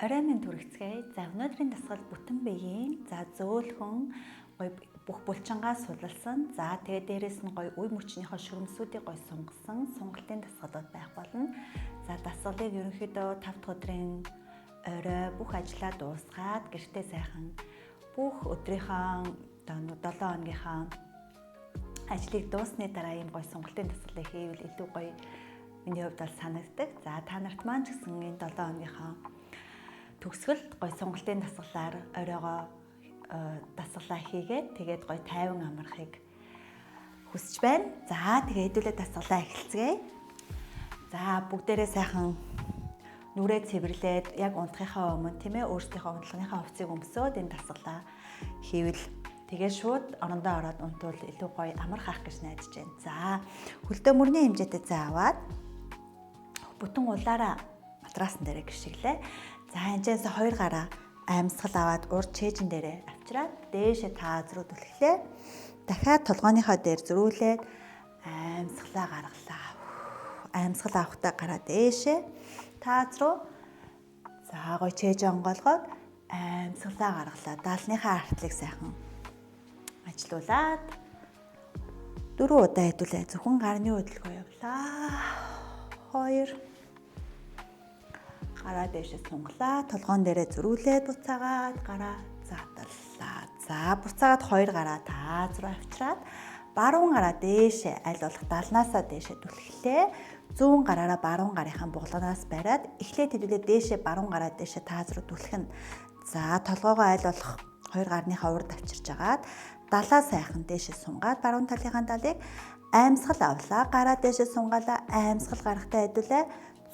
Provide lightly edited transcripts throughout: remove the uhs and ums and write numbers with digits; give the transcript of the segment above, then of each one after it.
Орой минь түргэцгээе. За өнөөдрийн дасгал бүтэн биеийн за зөөлхөн гоё бүх булчингаа сулалсан. За тэгээ дээрэс нь гоё үе мөчнийхөө шүрмсүүдийг гоё сунгасан сунгалтын дасгалууд байх болно. За дасгалыг ерөнхийдөө 5 дахь өдрийн орой бүх ажлаа дуусгаад гэртээ сайхан бүх өдрийнхөө одоо 7 хоногийнхаа ажлыг дууссаны дараа ийм гоё сунгалтын дасгалыг хийвэл илүү гоё миний хувьд бол санагддаг. За та нарт маань ч гэсэн энэ 7 хоногийнхаа төгсгөлд гой сонголтын дасгалаар оройгоо дасгалаа хийгээд тэгээд гой тайван амархыг хүсэж байна. За тэгээ хэдүүлээ дасгалаа эхэлцгээе. За бүгдээрээ сайхан нүрээ цэвэрлээд яг унтахынхаа өмнө тийм ээ өөрсдийнхөө унтлагынхаа хувцсыг өмсөөд энэ дасгалаа хийвэл тэгээ шууд орондоо ороод унтвал илүү гоё амарх ах гэж найдаж байна. За хөлдөө мөрний хэмжээтэй зай аваад бүтэн улаараа матрасан дээрээ гიშгэлээ. За энэчээс хоёр гараа амьсгал аваад урд чэйжин дээрээ авчираад дээшээ тааз руу түлхлээ. Дахиад толгойнхоо дээр зөрүүлээд амьсгалаа гаргалаа. Амьсгал авахдаа гараа дээшээ тааз руу за гоё чээж онгоолгоод амьсгалаа гаргалаа. Даалныхаа артлыг сайхан ажилуулад дөрөв удаа хэдүүлээ. Зөвхөн гарны хөдөлгөөн явлаа. 2 гараа дээшээ сунгалаа. Толгоон дээрээ зөрүүлээд буцаагаад гараа задлаа. За буцаагаад хоёр гараа тааз руу авчираад баруун гараа дээшээ аль болох далнаасаа дээшээ түлхлээ. Зүүн гараараа баруун гарынхаа буглаанаас бариад эхлээд хэдүүлээ дээшээ баруун гараа дээшээ тааз руу түлхэнэ. За толгоогоо аль болох хоёр гарныхаа урд авчирч агаад далаа сайхан дээшээ сунгаад баруун талынхаа далыг амьсгал авлаа. Гараа дээшээ сунгаалаа. Амьсгал гарахтаа хэдүүлээ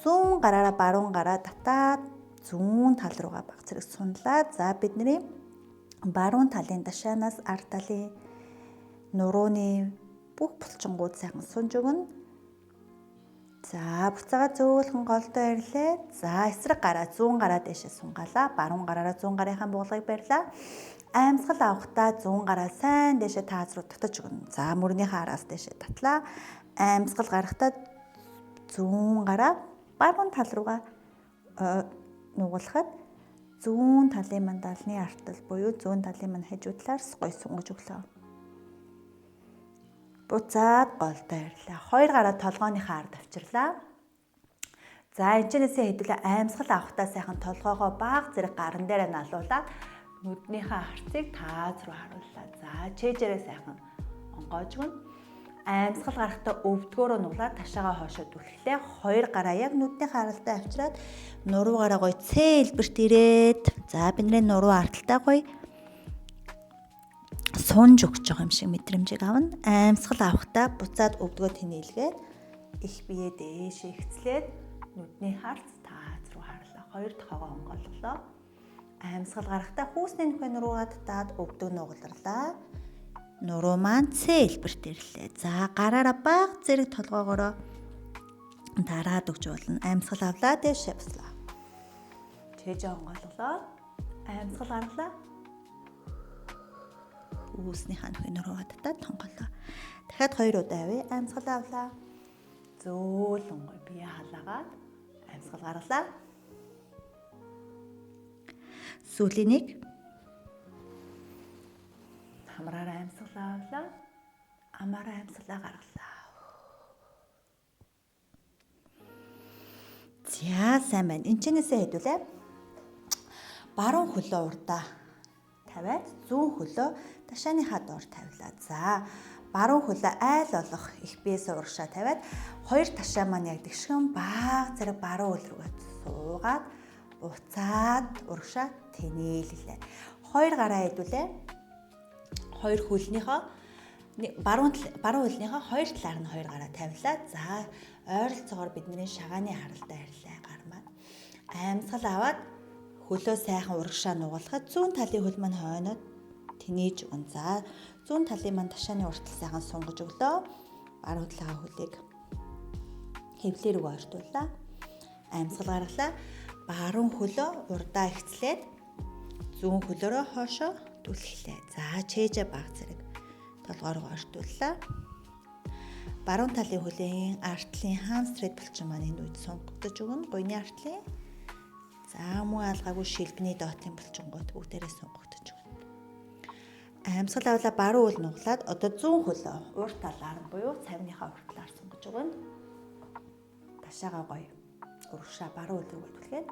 зүүн гараараа баруун гараа татаад зүүн тал руугаа баг зэрэг сунлаа. За бидний баруун талын дашаанаас ард талын нурууны бүх булчингууд сайхан сунж өгнө. За буцаага зөөлхөн голдоо ирлээ. За эсрэг гараа зүүн гараа дээшээ сунгаалаа. Баруун гараараа зүүн гарынхаа буулгыг барьлаа. Амьсгал авахдаа зүүн гараа сайн дээшээ тааз руу татаж өгнө. За мөрнийхээ араас дээшээ татлаа. Амьсгал гарахдаа зүүн гараа баруун тал руугаа нугалахад зүүн талын мань далны артал буюу зүүн талын мань хажуу талаар гой сунгаж өглөө. Буцаад голдоо ирлээ. Хоёр гараа толгойнхоо ард авчирлаа. За энэчнээсээ хэдүүлээ амьсгал авахдаа сайхан толгоогоо баг зэрэг гаран дээрээ налуулаад нүднийхээ харцыг тааз руу харууллаа. За чэйжээрээ сайхан онгоож өгнө. Амьсгал гарахдаа өвдгөөрөө нуглаад ташаагаа хоошоо түлхлээ. Хоёр гараа яг нүдний харалтай авчираад нуруугаараа гоё цэ хэлбэрт ирээд за бидний нуруу арталтай гоё сунж өгч байгаа юм шиг мэдрэмжийг авна. Амьсгал авахдаа буцаад өвдгөө тэнийлгээд их бие дээшээ ихцлээд нүдний харц тааз руу харлаа. Хоёр дахьгаа онгойлголоо. Амьсгал гарахдаа хүүсний нөхөө нуруугаа татаад өвдгөө нугалрлаа. Нуруу маань С хэлбэрт ирлээ. За гараараа баг зэрэг толгоогоороо дараад өгч болно. Амьсгал авлаа дээшээ буслаа. Чэйжээ онгойлголоо. Амьсгал гаргалаа. Үүснийхаа нөхөө нуруугаа татаад тонголоо. Дахиад хоёр удаа авъя. Амьсгал авлаа. Зөөлөн гоё бие халаагаад амьсгал гаргалаа. Сүүлийн нэг хамраараа амьсгалаа авлаа. Амаараа амьсгалаа гаргалаа. За сайн байна. Энэчнээсээ хэдүүлээ. Баруун хөлөө урдаа тавиад зүүн хөлөө ташааныхаа доор тавилаа. За баруун хөлөө айл болох их биесээ урагшаа тавиад хоёр ташаа маань яг тэгшгэн баг зэрэг баруун хөл рүүгээ суугаад буцаад урагшаа тэнээллээ. Хоёр гараа хэдүүлээ. Хоёр хөлнийхөө баруун хөлнийхөө хоёр талаар нь хоёр гараа тавилаа. За ойролцоогоор бидний шагааны харалтай ирлээ гар маань. Амьсгал аваад хөлөө сайхан урагшаа нугалахад зүүн талын хөл маань хойноод тэнийж өгнө. За зүүн талын маань ташааны уртал сайхан сунгаж өглөө. Баруун талынхаа хөлийг хэвлээ рүү ойртууллаа. Амьсгал гаргалаа. Баруун хөлөө урдаа ихцлээд зүүн хөлөөрөө хоошоо түлхлээ. За чэйжээ баг зэрэг толгой руу ойртууллаа. Баруун талын хөлийн артлын хамстред булчин маань энэ үед сунгагдаж өгнө. Гуйны артлын. За мөн алгаагүй шилбэний доотлын булчингууд бүгдээрээ сунгагдаж өгнө. Амьсгал авлаа баруун үл нуглаад одоо зүүн хөлөө урд талаар нь буюу цавныхаа урд талаар сунгаж өгнө. Ташаага гоё урагшаа баруун үл рүүгээ түлхээд.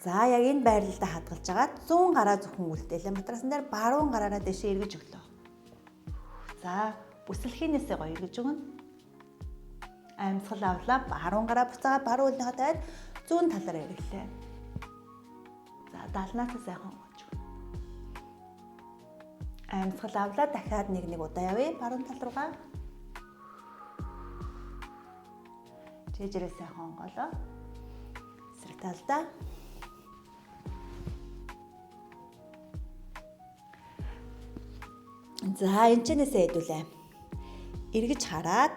За яг энэ байрлалдаа хадгалж байгаа зүүн гараа зөвхөн үлдээлээ. Матрасан дээр баруун гараараа дэшээ эргэж өглөө. За бүсэлхийнээсээ гоё эргэж өгнө. Амьсгал авлаа баруун гараа буцаагаа баруун үлнийхээ тавиад зүүн талаараа эргэлээ. За далнаасаа сайхан онгож өгнө. Амьсгал авлаа дахиад нэг нэг удаа явъя баруун тал руугаа. Чэжрээ сайхан онгоолоо. Эсрэг талдаа. За энэ чэнэсээ хэдүүлээ. Эргэж хараад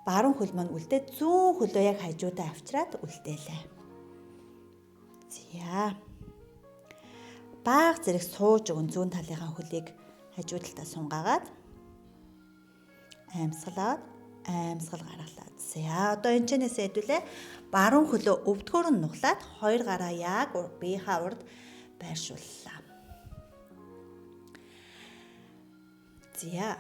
баруун хөл маань үлдээ зүүн хөлөө яг хажуудаа авчираад үлдээлээ. За. Бааг зэрэг сууж өгөн зүүн талынхаа хөлийг хажуу талдаа сунгаагаад амьсгалаад амьсгал гаргалаа. За одоо энэ чэнэсээ хэдүүлээ. Баруун хөлөө өвдгөөр нь нуглаад хоёр гараа яг биеийнхаа урд байршууллаа. За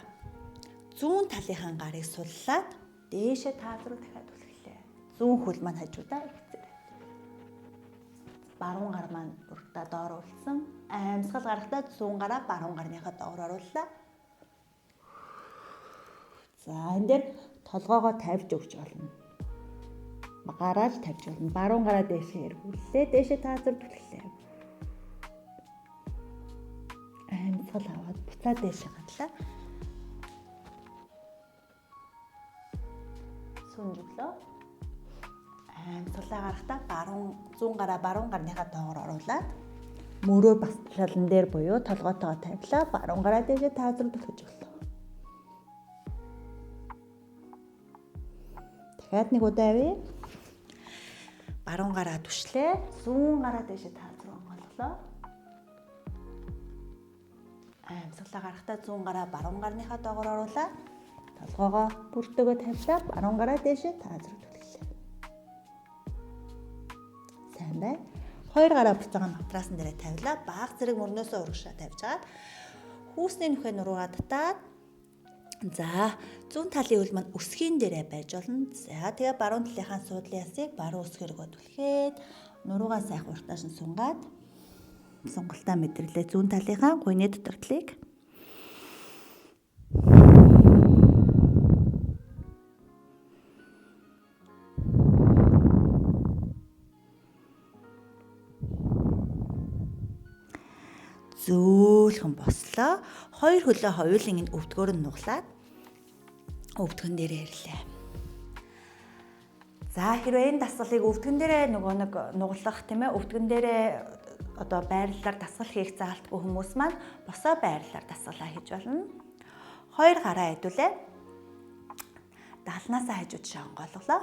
зүүн талынхаа гарыг суллаад дээшээ тааз руу дахиад түлхлээ. Зүүн хөл маань хажуудаа ихцээ. Баруун гар маань урдаа доор үлдсэн. Амьсгал гарахдаа зүүн гараа баруун гарныхаа доор орууллаа. За энэ дээр толгоогоо тавьж өгч болно. Гараа л тавьж болно. Баруун гараа дээшээ эргүүллээ. Дээшээ тааз руу түлхлээ. Амьсгал аваад буцаа дээшээ гарлаа. Сүнж өглөө. Амьсгалаа гарахдаа баруун зүүн гараа баруун гарныхаа доогоор оруулаад мөрөө бас шалан дээр буюу толгойтойгоо тавилаа. Баруун гараа дээшээ тааз руу түлхэж өглөө. Дахиад нэг удаа авъя. Баруун гараа түшлээ. Зүүн гараа дээшээ тааз руу онгойлголоо. Амьсгалаа гарахдаа зүүн гараа баруун гарныхаа доогоор оруулаад толгоогоо бүртөөгөө тавилаа. Баруун гараа дээшээ тааз руу түлхлээ. Сайн байна. Хоёр гараа буцаагаа матрасан дээрээ тавилаа. Бааг зэрэг мөрнөөсөө урагшаа тавьж агаад хүүсний нүхээ нуруугаа татаад за зүүн талын үл маань өсгийн дээрээ байж болно. За тэгээ баруун талынхаа суудлын ясыг баруун өсгөргөө түлхээд нуруугаа сайхан уртааш нь сунгаад сонголтоо мэдэрлээ. Зүүн талынхаа гуйны дотор талыг зөөлхөн бослоо. Хоёр хөлөө хоёулын энэ өвдгөөр нь нуглаад өвдгөн дээрээ ирлээ. За хэрвээ энэ дасгалыг өвдгөн дээрээ нөгөө нэг нуглах тийм өвдгөн дээрээ одоо байрлалаар дасгал хийх заалтгүй хүмүүс маань босоо байрлалаар дасгалаа хийж болно. Хоёр гараа хэдүүлээ. Далнаасаа хажууд шаа онгойлголоо.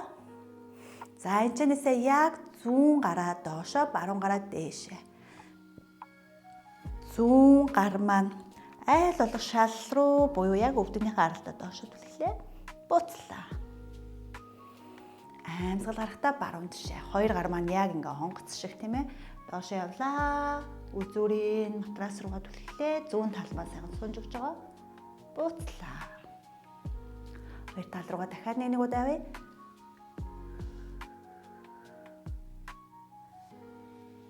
За энэ чэнэсээ яг зүүн гараа доошоо баруун гараа дээшээ. Зүүн гар маань айл болох шал руу буюу яг өвдөгнийхээ аралтаа доошоо түлхлээ. Буцлаа. Амьсгал гарахдаа баруун тишээ. Хоёр гар маань яг ингээ хонгоц шиг тийм доошоо явлаа. Үзүүрийн матрас руугаа түлхлээ. Зүүн тал маань сайхан сунж өгч байгаа. Буцлаа. Хоёр тал руугаа дахиад нэг нэг удаа авъя.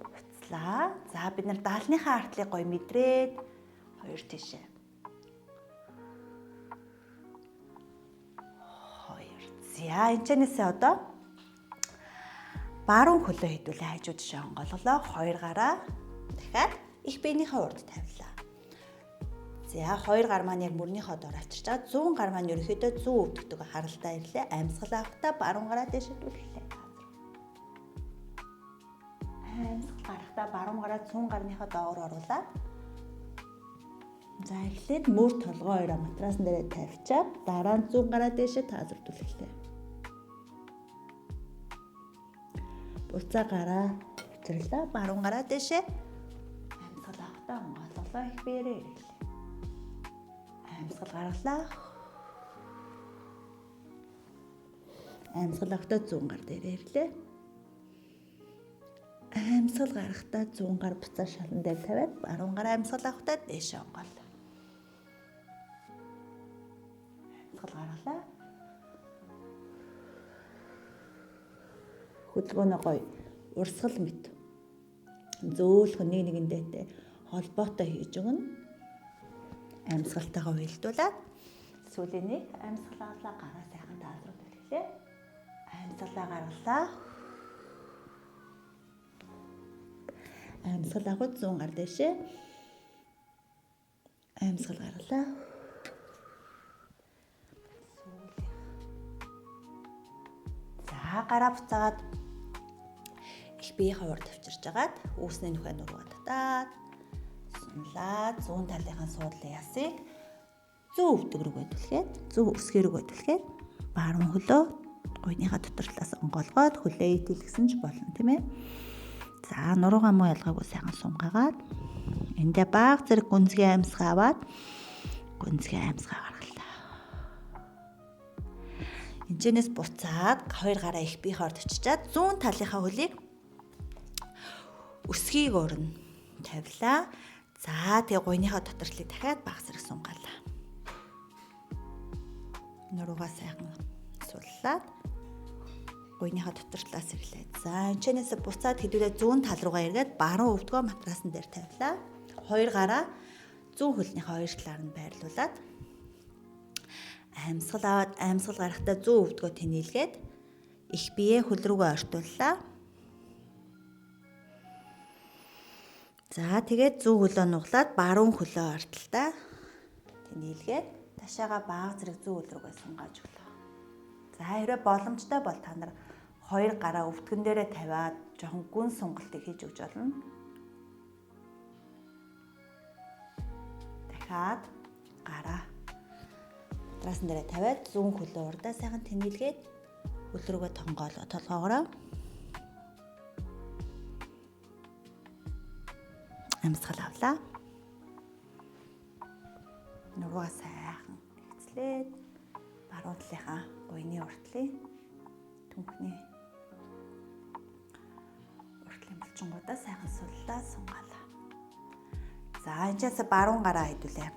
Буцлаа. За бид нар даалныхаа артлыг гоё мэдрээд хоёр тишээ. Хоёр. За энэ чэнэсээ одоо баруун хөлөө хэдүүлээ хажуу тишээ онгойлголоо. Хоёр гараа дахиад их биенийхээ урд тавилаа. За хоёр гар маань яг мөрнийхөө доор авчирч байгаа. Зүүн гар маань ерөнхийдөө зүүн өвдөгтэйг харалтаа ирлээ. Амьсгал авахдаа баруун гараа дээшээ түлхлээ. Амьсгал гарахдаа баруун гараа зүүн гарныхаа доогоор оруулаад за эхлээд мөр толгой хоёроо матрасан дээрээ тавьчаад дараа нь зүүн гараа дээшээ тааз руу түлхлээ. Буцаа гараа авчирлаа. Баруун гараа дээшээ амьсгал авахдаа онгойлголоо их биеэрээ ирлээ. Амьсгал гаргалаа. Амьсгал авахдаа зүүн гар дээрээ ирлээ. Амьсгал гаргахдаа зүүн гар буцаа шалан дээр тавиад баруун гараа амьсгал авахдаа дээшээ онгоол. Амьсгал гаргалаа. Хөдөлгөөнөө гоё урсгал мэт зөөлхөн нэг нэгэндээ холбоотой хийж өгнө. Амьсгалтайгаа уялдуулаад сүүлийн нэг амьсгал авлаа, гараа сайхан тааз руу түлхлээ. Амьсгалаа гаргалаа. Амьсгал авахд зүүн гар дээшээ. Амьсгал гаргалаа. Сүүлийнх. За гараа буцаагаад их биеийнхээ урд авчирж агаад үүсний нүхээ нуруугаа татаад сунлаа. Зүүн талынхаа суудлын ясыг зүүн өвдөг рүүгээ түлхээд, зүүн өсгий рүүгээ түлхээд баруун хөлөө гуйныхаа дотор талаас онгоолгоод хөлөө итэлгсэн ч болно, тийм ээ. За нуруугаа муу ялгаагүй сайхан сунгаагаад эндээ баг зэрэг гүнзгий амьсгаа аваад гүнзгий амьсгаа гаргалаа. Энэчнээс буцаад хоёр гараа их биеийнхээ урд очичаад зүүн талынхаа хөлийг өсгийг өрнө тавилаа. За тэгээ гуйныхаа дотор талыг дахиад баг зэрэг сунгаалаа. Нуруугаа сайхан суллаад гуйныхаа дотор талаас ирлээ. За энэчнээс буцаад хэдүүлээ зүүн тал руугаа эргээд баруун өвдгөө матрасан дээр тавилаа. Хоёр гараа зүүн хөлнийхээ хоёр талаар нь байрлуулад амьсгал аваад амьсгал гарахдаа зүүн өвдгөө тэнийлгээд их биеэ хөл рүүгээ ортууллаа. За тэгээд зүүн хөлөө нуглаад баруун хөлөө ортолтой тэнийлгээд ташаага бага зэрэг зүүн хөл рүүгээ сунгааж өглөө. За хэрвээ боломжтой бол та нар хоёр гараа өвдгөн дээрээ тавиад жоохон гүн сунгалтыг хийж өгч болно. Дахиад гараа матрасан дээрээ тавиад зүүн хөлөө урдаа сайхан тэнийлгээд хөл рүүгээ тонгоолоо толгоогоороо амьсгал авлаа. Нуруугаа сайхан нэгцлээд баруун талынхаа гуйны уртлын түнхний уртлын булчингуудаа сайхан суллаа сунгаалаа. За энэчээс баруун гараа хэдүүлээ.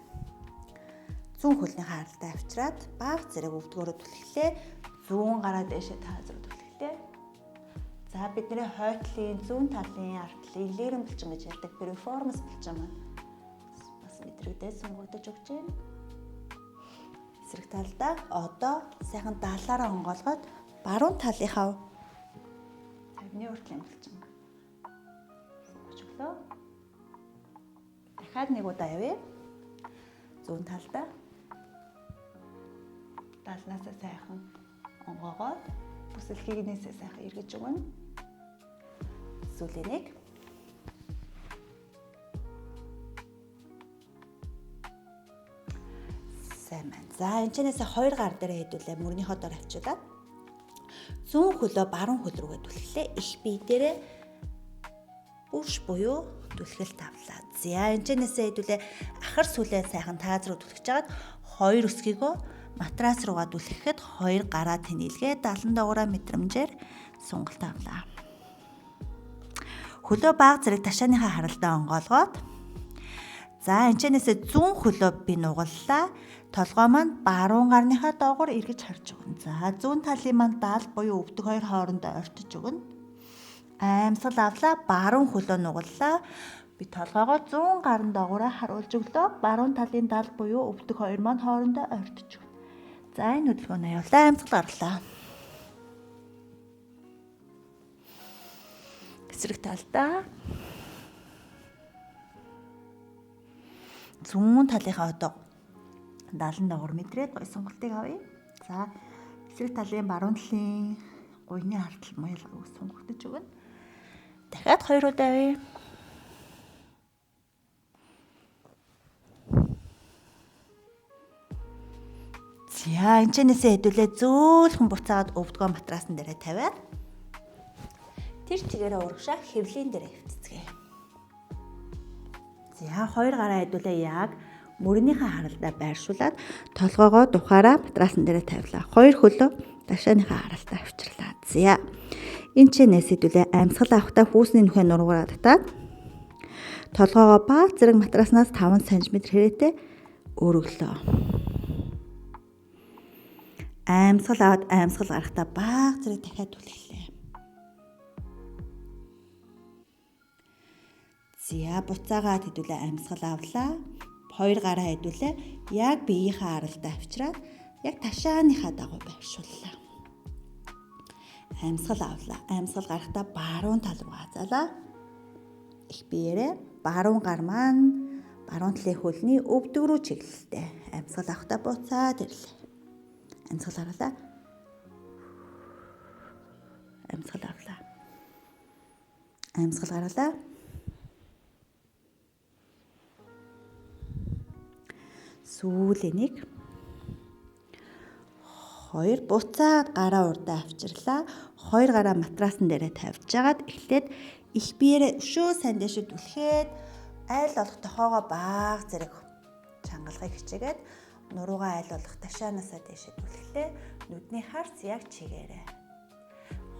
Зүүн хөлний харалтай авчираад баг зэрэг өвдгөөрөө түлхлээ. Зүүн гараа дээшээ тааз руу түлхлээ. За бидний хойтлын зүүн талын артлын лерэн булчин гэж ярьдаг перформанс булчин маань бас мэдрэгдээ сунгагдаж өгч байна. Эсрэг талдаа одоо сайхан далаараа онгоолгоод баруун талынхаа тавны уртлын булчин сунгаж өглөө. Дахиад нэг удаа явъя. Зүүн талдаа далнаасаа сайхан онгоогоод бүсэлхийгнээсээ сайхан эргэж өгнө. Сүүлийн нэг. Сайн байна. За энэчнээс хоёр гар дээр хэдүүлээ мөрнийхөө дор авчуулаад зүүн хөлөө баруун хөл рүүгээ түлхлээ. Их бие дээрээ бүрш буюу түлхэлт авлаа. За энэчнээсээ хэдүүлээ ахар сүлээ сайхан тааз руу түлхэж хагаад хоёр өсгийгөө матрас руугаа түлхэхэд хоёр гараа тэнийлгээ 70 догороо мэдрэмжээр сунгалт авлаа. Хөлөө баг зэрэг ташааныхаа харалдаа онгоолгоод за энэчнээсээ зүүн хөлөө би нугаллаа. Толгой маань баруун гарныхаа доогуур эргэж харж өгнө. За зүүн талын маань даал буюу өвдөг хоёр хоорондоо ортож өгнө. Амьсгал авлаа, баруун хөлөө нугаллаа. Би толгойгоо зүүн гарын доогуураа харуулж өглөө. Баруун талын даал буюу өвдөг хоёр маань хоорондоо ортож өгнө. За энэ хөдөлгөөнөө явуулаа, амьсгал гарлаа. Эсрэг талдаа зүүн талынхаа одоо 70 дагуур мэдрээд гой сонголтыг авъя. За эсрэг талын баруун талын гуйны хартал муу сунгагдаж өгнө. Дахиад хоёр удаа авъя. За энэ чэнэсээ хэдүүлээ зөөлхөн буцаад өвдгөө матрасан дээрээ тавиад тэр чигээрээ урагшаа хэвлийн дээрээ хэвтцгээе. За хоёр гараа хэдүүлээ яг мөрнийхээ харалдаа байршуулад толгоогоо духаараа матрасан дээрээ тавилаа. Хоёр хөлөө ташааныхаа харалтаа авчирлаа. За Энэ чэнэс хэдүүлээ амьсгал авахтаа хүүсний нүхээ нуруугаар татаад толгоогоо баг зэрэг матраснаас 5 см хэрээтэй өргөлөө. Амьсгал аваад амьсгал гаргахдаа баг зэрэг дахиад түлхлээ. За буцаагаад хэдүүлээ амьсгал авлаа. Хоёр гараа хэдүүлээ яг биеийнхээ аралдаа авчираад яг ташааныхаа дагуу байршууллаа. Амьсгал авлаа. Амьсгал гарахдаа баруун тал руу хазаалаа. Их биеэрээ баруун гар маань баруун талын хөлний өвдөг рүү чиглэлтэй. Амьсгал авахдаа буцаад ирлээ. Амьсгал гаргалаа. Амьсгал авлаа. Амьсгал гаргалаа. Сүүлийн нэг 2 буцаад гараа урдаа авчирлаа. Хоёр гараа матрасан дээрээ тавьж агаад эхлээд их биеэрээ өшөө сайн дэшээ түлхээд айл болох тохоогоо баг зэрэг чангалахыг хичээгээд нуруугаа айл болох ташаанаасаа дэшээ түлхлээ. Нүдний харц яг чигээрээ.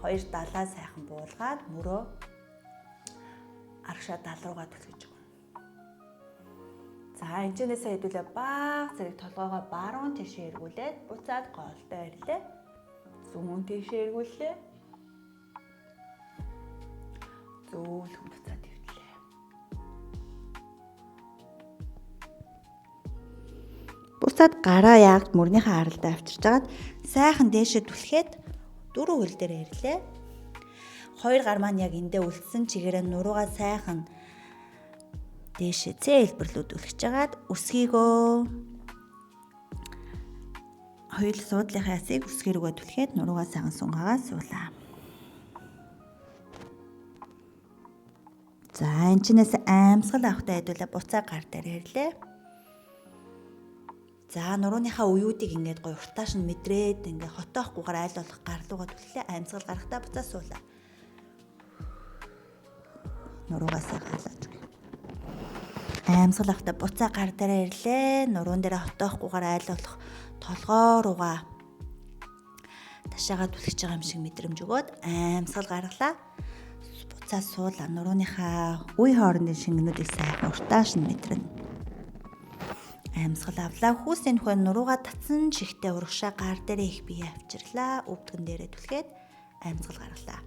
Хоёр далаа сайхан буулгаад мөрөө арагшаа дал руугаа түлхэж өгнө. За энэчнээсээ хэдүүлээ баг зэрэг толгоогоо баруун тишээ эргүүлээд буцаад гоолтой ирлээ. Зүүн тишээ эргүүллээ. Зөөлхөн буцаад ивдлээ. Буцаад гараа яг мөрнийхээ харалдаа авчирч агаад сайхан дээшээ түлхээд дөрөв хөл дээр ирлээ. Хоёр гар маань яг эндээ үлдсэн чигээрээ нуруугаа сайхан дээшээ цэ хэлбэрлүүд үлгэж агаад өсгийгөө хоёул суудлынхаа ясыг өсгий рүүгээ түлхээд нуруугаа сайхан сунгаагаа суулаа. За энэ чинээс амьсгал авахтай хэдүүлээ буцаа гар дээр ирлээ. За нурууныхаа уюудыг ингээд гоё уртааш нь мэдрээд ингээд хотоохгүйгээр айл болох гар руугаа түлхлээ. Амьсгал гарахтаа буцаа суулаа. Нуруугаа сайхан халааж өгье. Амьсгал авахтаа буцаа гар дээр ирлээ. Нуруун дээр хотоохгүйгээр айл болох толгоо руугаа ташаагаа түлхэж байгаа юм шиг мэдрэмж өгөөд амьсгал гаргалаа. Буцаа суулаа. Нурууныхаа үе хоорондын шингэнүүдийг сайхан уртааш нь мэдрэнэ. Амьсгал авлаа. Хүүсийн нөхөө нуруугаа татсан чигтээ урагшаа гар дээрээ их бие авчирлаа. Өвдгөн дээрээ түлхээд амьсгал гаргалаа.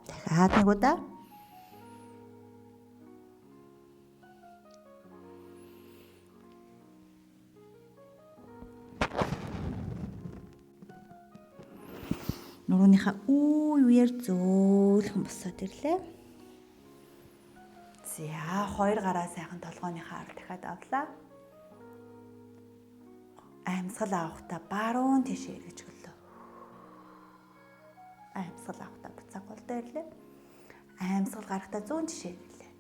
Дахиад нэг удаа. Нурууныхаа үе үеэр зөөлхөн босоод ирлээ. За хоёр гараа сайхан толгойнхаа ар дахиад авлаа. Амьсгал авахдаа баруун тийшээ эргэж өглөө. Амьсгал авахдаа буцаа гол дээр ирлээ. Амьсгал гарахдаа зүүн тийшээ ирлээ.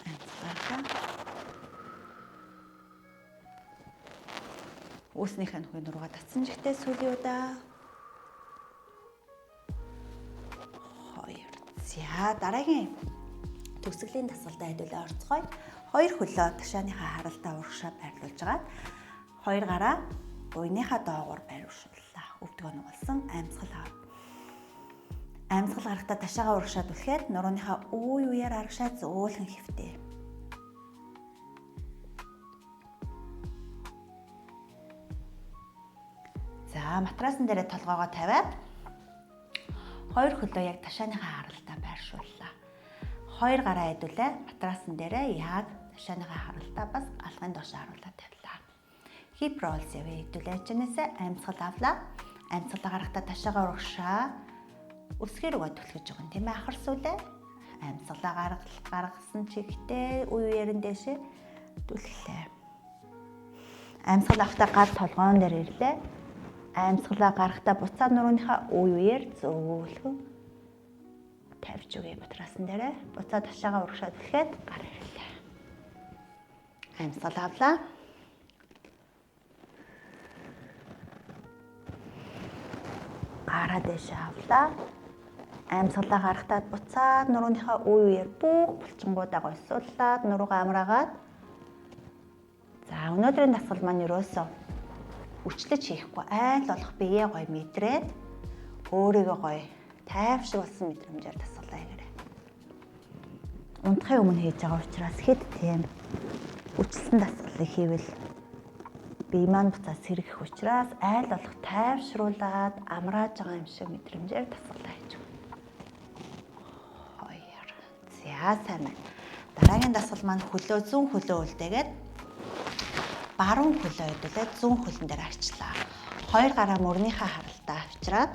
Амьсгал гаргалаа. Үүснийхээ нөхөө нуруугаа татсан жигтэй сүүлийн удаа. 2. За дараагийн төгсгөлийн дасгалдаа хэдүүлээ орцгоё. Хоёр хөлөө ташааныхаа харалдаа урагшаа байрлуулж агаад хоёр гараа буйныхаа доогуур байршууллаа. Өвдгөө нугалсан амьсгал ав. Амьсгал гарахдаа ташаагаа урагшаа түлхээд нурууныхаа үе үеэр арагшаа зөөлхөн хэвтээ. За матрасан дээрээ толгоогоо тавиад хоёр хөлөө яг ташааныхаа харалтаа байршууллаа. Хоёр гараа хэдүүлээ матрасан дээрээ яг ташааныхаа харалтаа бас алгын доош харуулаад тавилаа. Hip rolls явъя хэдүүлээ чинээсээ амьсгал авлаа. Амьсгалаа гаргахдаа ташаагаа урагшаа өсгий рүүгээ түлхэж өгөн тийм ээ ахар сүлээ. Амьсгалаа гаргасан чигтээ үе үеэрэн дээшээ түлхлээ. Амьсгал авахдаа гар толгоон дээр ирлээ. Амьсгалаа гаргахдаа буцаад нурууныхаа үе үеэр зөөлхөн тавьж өгье матрасан дээрээ. Буцаад ташаагаа урагшаа түлхээд гар ирлээ. Амьсгал авлаа. Гараа дээшээ авлаа. Амьсгалаа гаргахтаа буцаад нурууныхаа үе үеэр бүх булчингуудаа гойсуулаад нуруугаа амраагаад. За өнөөдрийн дасгал маань ерөөсөө хүчлэж хийхгүй, айл болох биеэ гоё мэдрээд өөрийгөө гоё тайвшруулсан мэдрэмжээр дасгалаа хийгээрэй. Унтахын өмнө хийж байгаа учраас хэд тийм хүчлсэн дасгалыг хийвэл бие маань буцаа сэргэх учраас айл болох тайвшруулад амрааж байгаа юм шиг мэдрэмжээр дасгалаа хийж өгнө. 2. За сайн байна. Дараагийн дасгал маань хөлөө зүүн хөлөө үлдээгээд баруун хөлөө хэдүүлээ зүүн хөлн дээр авчлаа. Хоёр гараа мөрнийхээ харалтаа авчираад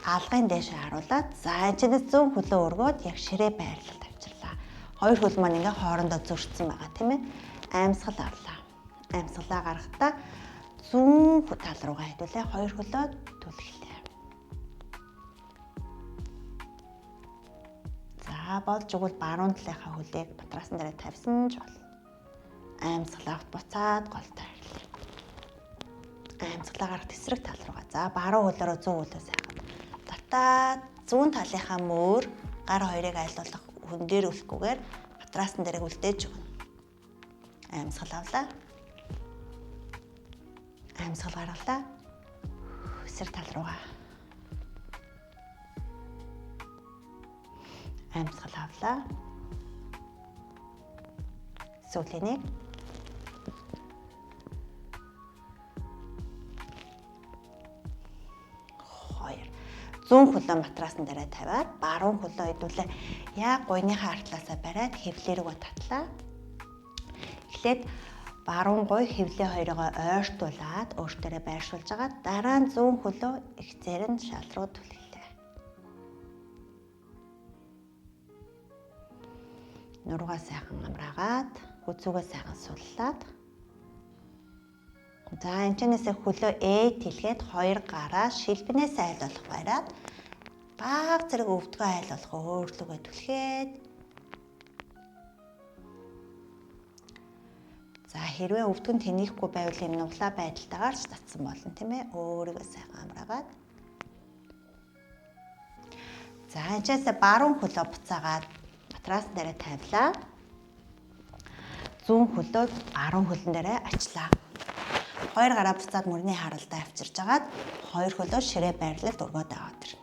алгын дээшээ харуулад за энэ зүүн хөлөө өргөөд яг ширээ байрлалд авчирлаа. Хоёр хөл маань ингээ хоорондоо зөрчсөн байгаа тийм ээ. Амьсгал авлаа. Амьсгалаа гаргахдаа зүүн тал руугаа хэдүүлээ хоёр хөлөө түлхлээ. За болж өгвөл баруун талынхаа хөлийг матрасан дээр тавьсан ч болно. Амьсгал авт буцаад гол тайрлаа. Амьсгалаа гаргах эсрэг тал руугаа. За баруун хөлөөрөө зүүн хөлөө сайхан татаад зүүн талынхаа мөр гар хоёрыг аль болох хүн дээр үлэхгүйгээр матрасан дээрээ үлдээж өгнө. Амьсгал авлаа. Амьсгал гаргалаа. Эсрэг тал руугаа. Амьсгал авлаа. Сүүлийн нэг. Хоёр. Зүүн хөлөө матрасан дээрээ тавиад баруун хөлөө хэдүүлээ яг гуйныхаа артлаасаа бариад хэвлээ рүүгээ татлаа. Эхлээд баруун гуй хэвлээ хоёроо ойртуулад өөртөөрөө байршуулж байгаа. Дараа нь зүүн хөлөө ихзээр нь шал руу түлхлээ. Нуруугаа сайхан амраагаад, хүзүүгээ сайхан суллаад. За энэ чэнэсээ хөлөө ээ тэлгээд хоёр гараа шилбэнээс айл болох бариад баг зэрэг өвдгөө айл болох өөрлөгөө түлхээд. За хэрвээ өвдгөн тэнийхгүй байвал юм нуглаа байдалтайгаар ч татсан болно тийм ээ. Өөрийгөө сайхан амраагаад. За энэ чэнэсээ баруун хөлөө буцаагаад матрас дээрээ тавилаа. Зүүн хөлөө баруун хөлн дээрээ ачлаа. Хоёр гараа буцаад мөрний харалдаа авчирж агаад хоёр хөлөө ширээ байрлалд өргөөд аваад ирнэ.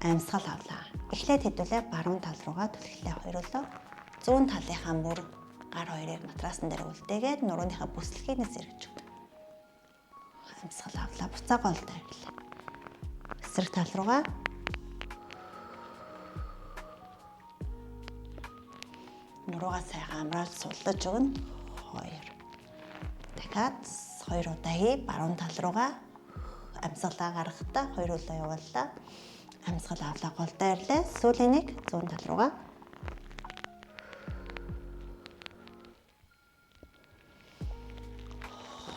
Амьсгал авлаа. Эхлээд хэдүүлээ баруун тал руугаа түлхлээ хоёр хөлөө. Зүүн талынхаа мөр гар хоёрыг матрасан дээр үлдээгээд нурууныхаа бүслэхийнээс эргэж өгнө. Амьсгал авлаа. Буцаа гол тайрлаа. Эсрэг тал руугаа. Нуруугаа сайхан амрааж суллаж өгнө. Хоёр. Дахиад хоёр удаа хий. Баруун тал руугаа амьсгалаа гаргахдаа хоёр хөлөө явууллаа. Амьсгал авлаа. Гол дайрлаа. Сүүлийн нэг зүүн тал руугаа.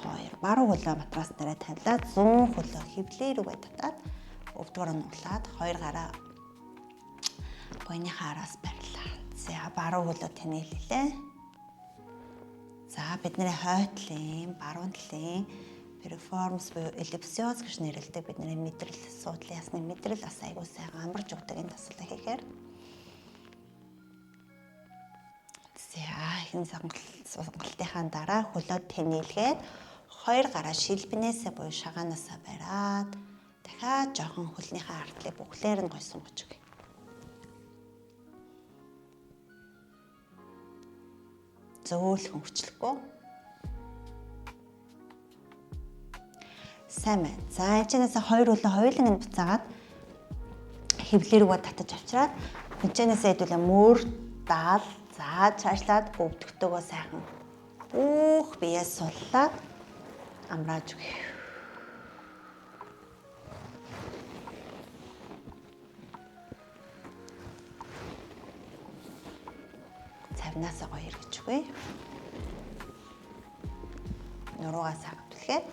Хоёр. Баруун хөлөө матрас дээрээ тавилаа. Зүүн хөлөө хэвлээ рүүгээ татаад өвдгөөр нь улаад хоёр гараа гойныхаа араас барилаа. За баруун хөлөө тэнээлээ. За бидний хойтлын, баруун талын перформанс буюу эллипсиоз гэж нэрлэдэг бидний мэдрэл, суудлын ясны мэдрэл бас айгүй сайхан амарч өгдөг энэ дасгалыг хийхээр. За хэн сонголтынхаа дараа хөлөө тэнээлгээд хоёр гараа шилбэнээсээ буюу шагаанаасаа бариад дахиад жоохон хөлнийхээ артлыг бүхлээр нь гой сунгаж өгье. Зөөлхөн хүчлэхгүй. Сайн байна. За энэчнээс хоёр хөлөө хоёуланг нь буцаагаад хэвлээ рүүгээ татаж авчираад энэчнээс хэдүүлээ мөр даал за цаашлаад өвдөгтэйгөө сайхан бүх биеэ суллаад амрааж өгье. Цавнаасаа гоё эргэж өгье. Нуруугаа сайхан түлхээд.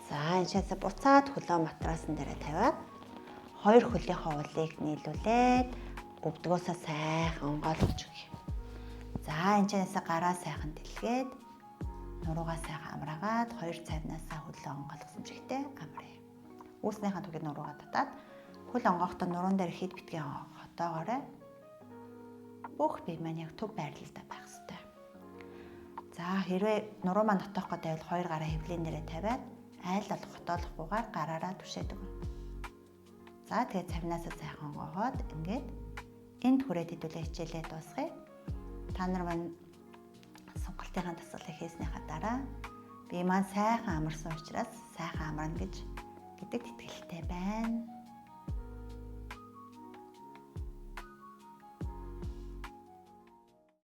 За энэчнээс буцаад хөлөө матрасан дээрээ тавиад хоёр хөлийнхөө уулыг нийлүүлээд өвдгөөсөө сайхан онгойлгож өгье. За энэчнээс гараа сайхан дэлгээд нуруугаа сайхан амраагаад хоёр цавнаасаа хөлөө онгойлгосон чигтээ амрая. Үүснийхээ түгийг нуруугаа татаад хөл онгохдоо нуруун дээр хэд битгий хотоогоорой. Бүх бие маань яг төв байрлалтай байх ёстой. За, хэрвээ нуруу маань нотоох гэдэг бол хоёр гараа хэвлийн дээрээ тавиад айл болох хотоолохгүйгээр гараараа түшээд өгнө. За, тэгээд цавнаасаа сайхан гоогоод ингээд энд хүрээд хэдүүлээ хичээлээ дуусгая. Та нар маань сунгалтынхаа дасгалыг хийснийхаа дараа би маань сайхан амарсан учраас сайхан амарна гэдэг итгэлтэй байна.